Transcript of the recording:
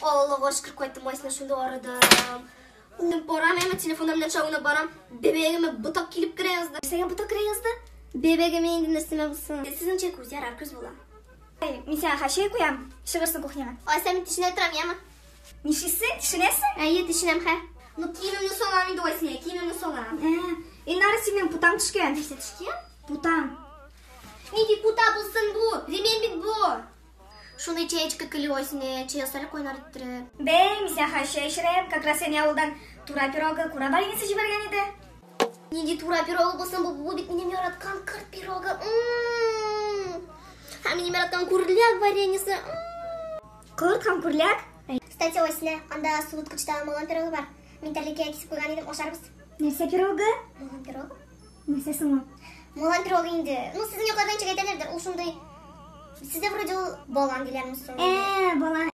Аллага шөкер, кайттым, Айсына шунда арыдым. Үзем барам, әмма телефоным белән чабына барам. Бәбәгемә ботак килеп керә язды. Нәрсәгә ботак керә язды? Бәбәгемә инде нәрсәмә булсын. Сезнеңчә күз ярар, күз була. Әй, мин сиңа хәзер чәй куям, чыгырсың кухняга. Айса, мин тешенә торам, яме? Нишлисең? Тешенәсең? Әйе, тешенәм, хә. Ну, киемемне салам инде, Айсия, киемемне салам. Ә, Иннары синең путаң төшкән. Нәрсә төшкән? Путаң. Нинди пута булсын бу? Ремень бит бу. Шундый чәечкә көлү, Айсия, чәй ясарлык кайнар иттереп. Бәй, мин сиңа хәзер чәй эчерәм, как раз әни авылдан тура пирогы, кура вареньесы җибәргән иде. Нинди тура пирогы булсын бу? Бу бит минем яраткан корт пирогы. М-м-м. Һәм минем яраткан курляк вареньесы. М-м. Корт һәм курляк? Кстати, Айсия, анда суыткычта малан пирогы бар. Мин тәрлеккә кисеп куйган идем, ашарбыз. Нәрсә пирогы? Малан пирогы? Нәрсә соң ул? Малан пирогы инде. Ну, сезнең якларда ничек әйтәләрдер, ул шундый. Сездә вроде ул балан диләрме соң? Ә, балан.